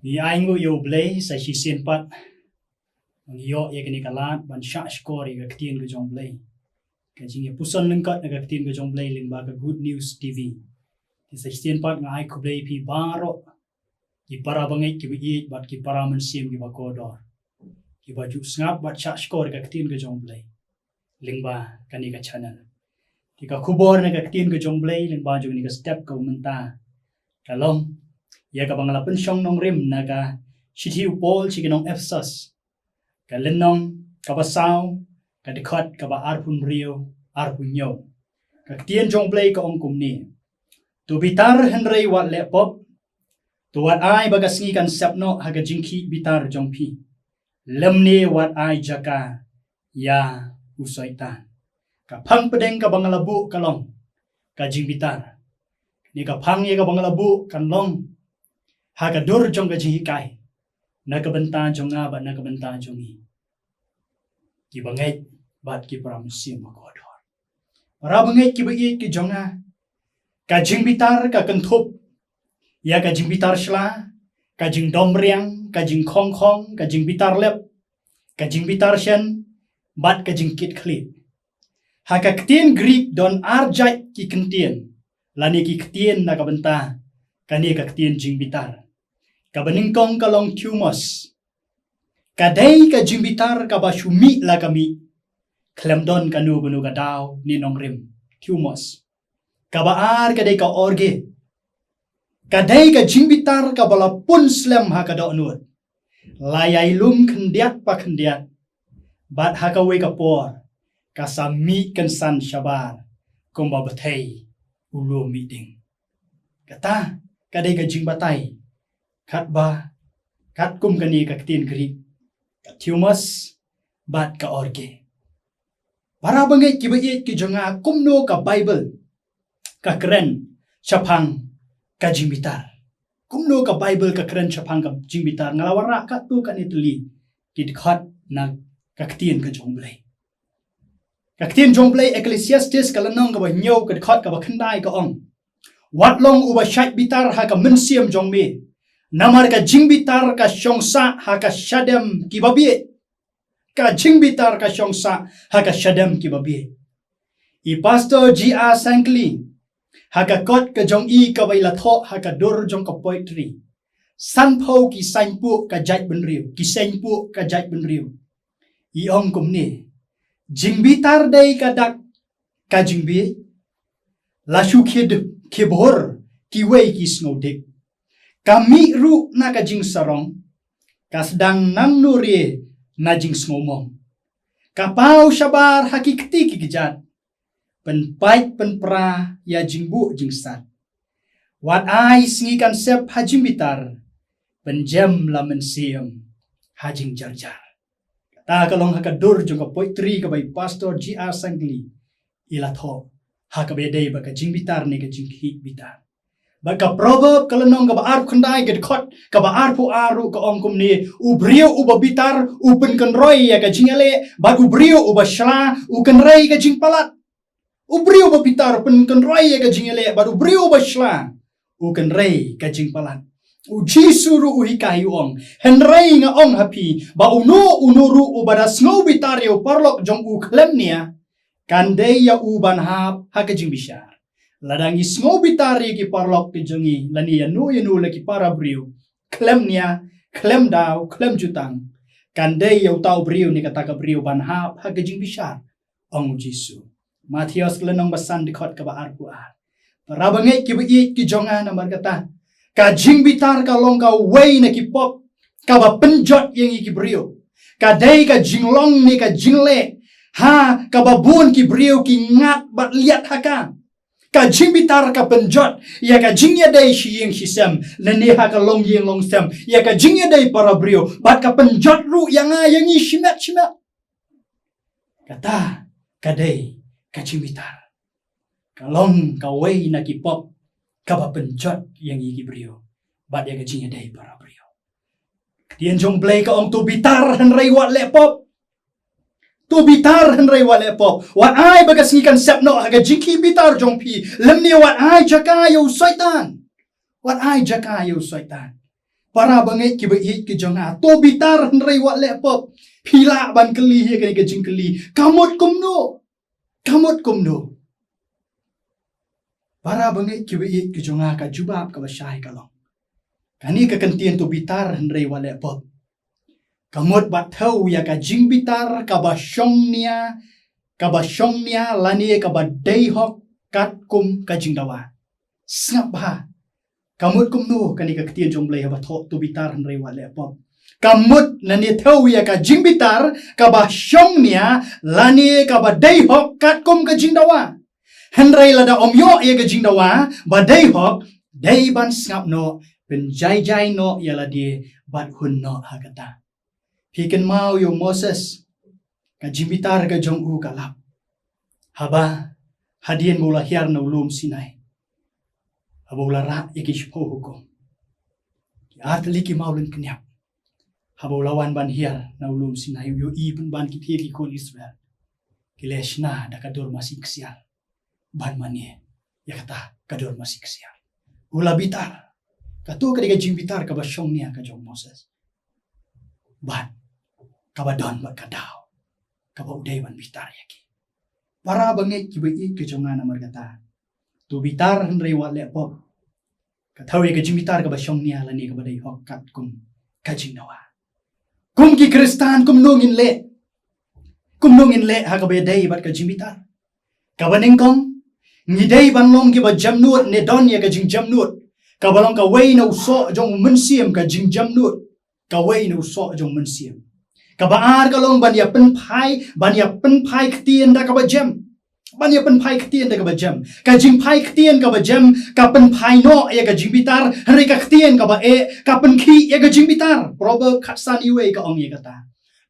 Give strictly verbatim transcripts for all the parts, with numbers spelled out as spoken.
Ngi ai nguh ïa U Blei sa shisien pat. Ngi ïoh ïa kane ka lad ban shah shkor ïa ka ktien ka jong U Blei. Ka jingïapuson lyngkot na ka ktien ka jong U Blei lyngba ka Good News T V. Te sa shisien pat nga ai khublei ïa phi baroh, ki para bangeit kiba ïeit bad ki para mynsiem kiba kordor, kiba ju sngap bad shah shkor ïa ka ktien ka jong U Blei lyngba kane ka channel. Te ka khubor na ka ktien ka jong U Blei lyngba jong kane ka step kaba mynta ka long ïa kaba nga la pynshong nongrim na ka shithi u Paul sha ki nong Ephesos, ka lynnong kaba saw, ka dkhot kaba arphew hynriew, arphew hynñiew. Ka ktien jong U Blei ka ong kumne: To bitar hynrei wat leh pop, to wat ai ba ka sngi kan sep noh ha ka jingkhih bitar jong phi, lymne wat ai jaka ïa u Soitan. Ka phang pdeng kaba nga la buh ka long ka jingbitar. Kane ka phang ïa kaba nga la buh kan long ha ka dur jong ka jinghikai na ka bynta jong nga bad na ka bynta jong ngi, kiba ngeit bad ki para mynsiem ba kordor. Para bangeit kiba ïeit ki jong nga, ka jingbitar ka kynthup ïa ka jingbitar shla, ka jingdom riang, ka jingkhong khong, ka jingbitar lep, ka jingbitar shen bad ka jingkit khlieh. Ha ka ktien Greek don ar jait ki ktien lane ki ktien na ka bynta kane ka ktien jingbitar. Kaba nyngkong ka long thumos. Ka dei ka jingbitar kaba shu mih la ka mih khlem don kano kano ka daw ne nongrim. Thumos. Kaba ar ka dei ka orge. Ka dei ka jingbitar kaba la pun slem ha ka dohnud, la ïai lum khyndiat pa khyndiat, bad ha kawei ka por ka sa mih kynsan shabar kumba bthei u lum mih ding. Kata ka dei ka jingbatai katba, katkum kane ka ktien Greek, ka thumos bad ka orge. Para bangeit kiba ïeit ki jong nga, kumno ka Baibl ka kren shaphang ka jingbitar? Kumno ka Baibl ka kren shaphang ka jingbitar? Nga la wanrah katto katne tylli ki dkhot na ka ktien ka jong U Blei. Ka ktien jong U Blei, Ecclesiastes ka lynnong kaba hynñiew, ka dkhot kaba khyndai ka ong: Wat long uba shait bitar ha ka mynsiem jong me, namar ka jingbitar ka shong sah ha ka shadem kiba bieit. Ka jingbitar ka shong sah ha ka shadem kiba bieit. I Pastor G R Shankly, ha ka kot ka jong i kaba i la thoh ha ka dur jong ka poetry, Sanphew ki saiñpuh ka jaitbynriew, ki saiñpuh ka jaitbynriew, i ong kumne: Jingbitar dei ka dak ka jingbieit, la shu khie-, khiebhur kiwei ki sngewdik. Ka mih ruh na ka jingsarong, ka sdang nangno re na jingsngewmong. Ka paw shabar ha ki kti ki kjat, pynpait pynpra ïa jingbuh jingsat. Wat ai sngi kan sep ha jingbitar, pynjem la mynsiem ha jingjarjar. Kata ka long ha ka dur jong ka poetry kaba i Pastor G R Shankly i la thoh ha kaba ïadei bad ka jingbitar ne ka jingkhih bitar. Bad ka Proverb ka lynnong kaba arphew khyndai, ka dkhot kaba arphew ar ruh ka ong kumne: U briew uba bitar u pynkynroi ïa ka jingïaleh, bad u briew uba shla u kynrei ka jingpalat. U briew uba bitar u pynkynroi ïa ka jingïaleh, bad u briew uba shla u kynrei ka jingpalat. U Jisu ruh u hikai u ong: Hynrei nga ong ha phi, ba uno uno ruh uba da sngewbitar ïa u paralok jong u khlem nia, kan dei ïa u ban hap ha ka jingbishar. Lada ngi sngewbitar ïa ki paralok ki jong ngi, lane ïano ïano la ki para briew, khlem nia, khlem daw, khlem jutang, kan dei ïa uta u briew ne kata ka briew ban hap ha ka jingbishar, ong u Jisu. Mathaios ka lynnong ba san, dkhot kaba arphew ar. Para bangeit kiba ïeit ki jong nga, namar kata ka jingbitar ka long kawei na ki pop kaba pynjot ïa ngi ki briew. Ka dei ka jinglong ne ka jingleh ha kaba bun ki briew ki ngat bad liat ha ka. Ka jingbitar ka pynjot ïa ka jingïadei shi ïing shi sem, lane ha ka longïing longsem, ïa ka jingïadei para briew, bad ka pynjot ruh ïa nga ïa ngi shimet shimet. Kata ka dei ka jingbitar. Ka long kawei na ki pop kaba pynjot ïa ngi ki briew bad ïa ka jingïadei para briew. Ktien jong U Blei ka ong: To bitar hynrei wat leh pop. To bitar hynrei wat leh pop. Wat ai ba ka sngi kan sep noh ha ka jingkhih bitar jong phi, lymne wat ai jaka ïa u Soitan. Wat ai jaka ïa u Soitan. Para bangeit kiba ïeit ki jong nga, to bitar hynrei wat leh pop. Phi lah ban kylli ïa kane ka jingkylli, ka mut kumno? Ka mut kumno? Para bangeit kiba ïeit ki jong nga, ka jubab kaba shai ka long, kane ka kyntien to bitar hynrei wat leh pop, ka mut ban thew ïa ka jingbitar kaba shongnia, kaba shongnia lane kaba dei hok katkum ka jingdawa. Sngap bha, ka mut kumno kane ka ktien jong Blei haba thoh to bitar hynrei wat leh pop? Ka mut lane thew ïa ka jingbitar kaba shongnia lane kaba dei hok katkum ka jingdawa. Hynrei lada ym ïoh ïa ka jingdawa ba dei hok, dei ban sngap noh, pynjaijai noh ïa lade bad hun noh ha kata. Phi kynmaw ïa u Moses, ka jingbitar ka jong u ka lap haba hadien ba u la hiar na u lum Sinai, haba u la rah ïa ki shiphew hukum. Ki ar tylli ki mawlyngkniap, haba u la wan ban hiar na u lum Sinai, u ïohi pynban ki thied ki khun Israel ki leh shna da ka dur masi ksiar ban mane ïa kata ka dur masi ksiar. U la bitar. Kato ka dei ka jingbitar kaba shongnia ka jong u Moses, bad kaba don bad ka daw kaba u dei ban bitar ïa ki. Para bangeit kiba ïeit ki jong nga, namar kata to bitar hynrei wat leh pop, ka thew ïa ka jingbitar kaba shongnia lane kaba dei hok katkum ka jingdawa. Kum ki Khristan, kumno ngin leh? Kumno ngin leh ha kaba ïadei bad ka jingbitar? Kaba nyngkong, ngi dei ban long kiba jemnud ne don ïa ka jingjemnud, kaba long kawei na u soh jong u mynsiem, ka jingjemnud kawei na u soh jong u mynsiem. Kaba ar ka long ban ïa pynphai, ban ïa pynphai ktien da kaba jem. Ban ïa pynphai ktien da kaba jem. Ka jingphai ktien kaba jem ka pynphai noh ïa ka jingbitar, hynrei ka ktien kaba eh ka pynkhih ïa ka jingbitar. Proverb khatsan uwei ka ong ïa kata.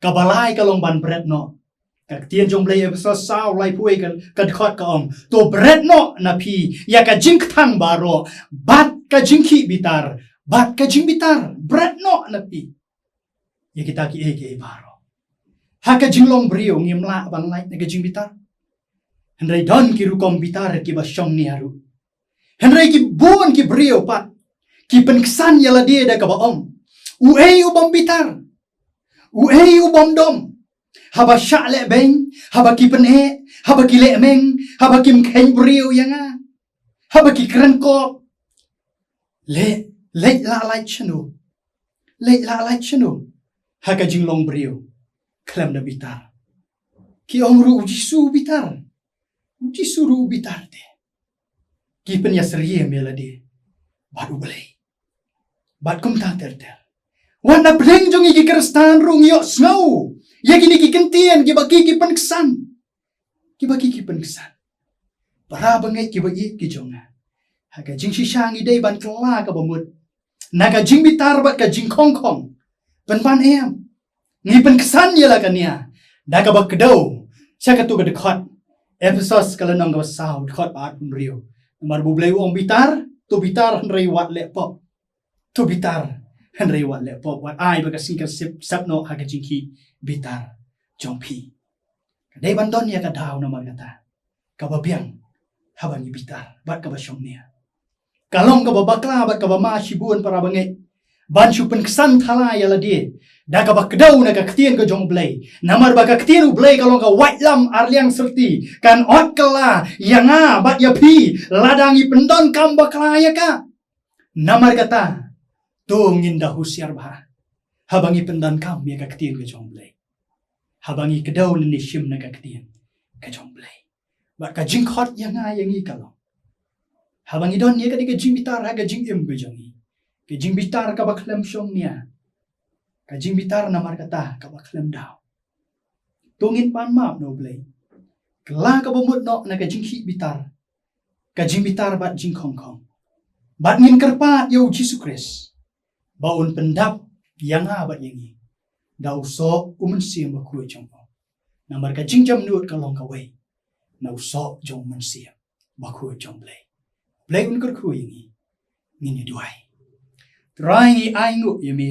Kaba lai ka long ban bret noh. Ka ktien jong Blei Ephesos saw laiphew ka, ka dkhot ka ong, to bret noh na phi ïa ka jingkthang baroh bad ka jingkhih bitar bad ka jingbitar. Bret noh na phi ïa kita kiei kiei baroh. Ha ka jinglong briew ngim lah ban lait na ka jingbitar. Hynrei don ki rukom bitar kiba shongnia ruh. Hynrei ki bun ki briew pat ki pynksan ïa lade da kaba ong, uei u bym bitar? Uei u bym dom? Haba shah leh beiñ, haba ki pyneh, haba ki leh meng, haba kim kheiñ briew ïa nga, haba ki kren kop. Leh, leh lah lait shano? Leh lah lait shano ha ka jinglong briew khlem da bitar? Ki ong ruh u Jisu u bitar. U Jisu ruh u bitar te. Ki pynïasyriem ïa lade bad U Blei. Bad kumta ter ter. Wat na pdeng jong ngi ki Khristan ruh ngi ïohsngew ïa kine ki kyntien kiba ki ki pynksan. Kiba ki ki pynksan. Para bangeit kiba ïeit ki jong nga, ha ka jingshisha ngi dei ban kylla kaba mut na ka jingbitar bad ka jingkhongkhong. Pynban em, ngi pynksan ïa la ka nia da kaba kdew sha kato ka dkhot Ephesos ka lynnong kaba saw, dkhot ba arphew hynriew. Namar ba U Blei u ong bitar, to bitar hynrei wat leh pop. To bitar hynrei wat leh pop, wat ai ba ka sngi kan sep, sep noh ha ka jingkhih bitar jong phi. Ka dei ban don ïa ka daw namar kata kaba biang haba ngi bitar bad kaba shongnia. Ka long kaba bakla bad kaba ma shibun para bangeit ban shu pynksan thala ïa lade da kaba kdew na ka ktien ka jong U Blei. Namar ba ka ktien U Blei ka long ka waitlam arliang syrti, kan ot kylla ïa nga bad ïa phi lada ngi pyndonkam bakla ïa ka. Namar kata, to ngin da husiar bha haba ngi pyndonkam ïa ka ktien ka jong U Blei, haba ngi kdew lane shim na ka ktien ka jong U Blei. Bad ka jingkhot ïa nga ïa ngi ka long, haba ngi don ïa ka dei ka jingbitar ha ka jingim ka jong ngi, ka jingbitar kaba khlem shongnia, ka jingbitar namar kata kaba khlem daw, to ngin pan map na U Blei. Kylla kaba mut noh na ka jingkhih bitar, ka jingbitar bad jingkhongkhong. Bad ngin kyrpad ïa U Jisu Khrist ba un pyndap ïa nga bad ïa ngi da u soh u Mynsiem Bakhuid jong u. Namar ka jingjemnud ka long kawei na u soh jong u Mynsiem Bakhuid jong U Blei. Blei un kyrkhu ïa ngi. Ngin ïa duwai. Trai, ngi ainguh ïa me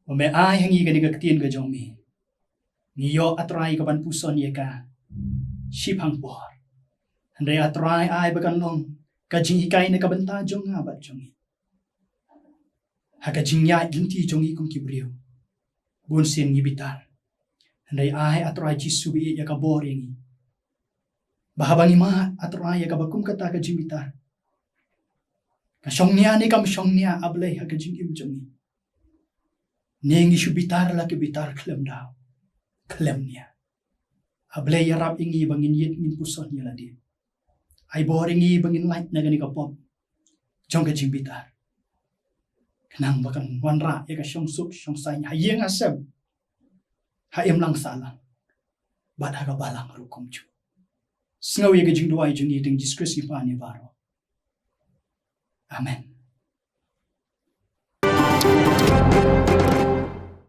ba me ai ha ngi kane ka ktien ka jong me. Ngi ïoh, A Trai, ka ban puson ïa ka shiphang por. Hynrei A Trai, ai ba kan long ka jinghikai na ka bynta jong nga bad jong ngi. Ha ka jingïaid lynti jong ngi kum ki briew, bun sien ngi bitar. Hynrei ai, A Trai Jisu, ba ïa ka bor ïa ngi, ba haba ngi mad, A Trai, ïa kaba kum kata ka jingbitar, ka shong nia ne kam shong nia, A Blei, ha ka jingim jong ngi, ne ngi shu bitar la ki bitar khlem daw, khlem nia, A Blei, ïarap ïa ngi ba ngin ïit, ngin puson ïa lade. Ai bor ïa ngi ba ngin lait na kane ka pop jong ka jingbitar, khnang ba kan wanrah ïa ka shongsuk shongsaiñ ha ïing ha sem, ha imlang sahlang, bad ha ka balang ruh kumjuh. Sngew ïa ka jingduwai jong ngi da u Jisu Khrist, ngi pan ïa baroh. Amen.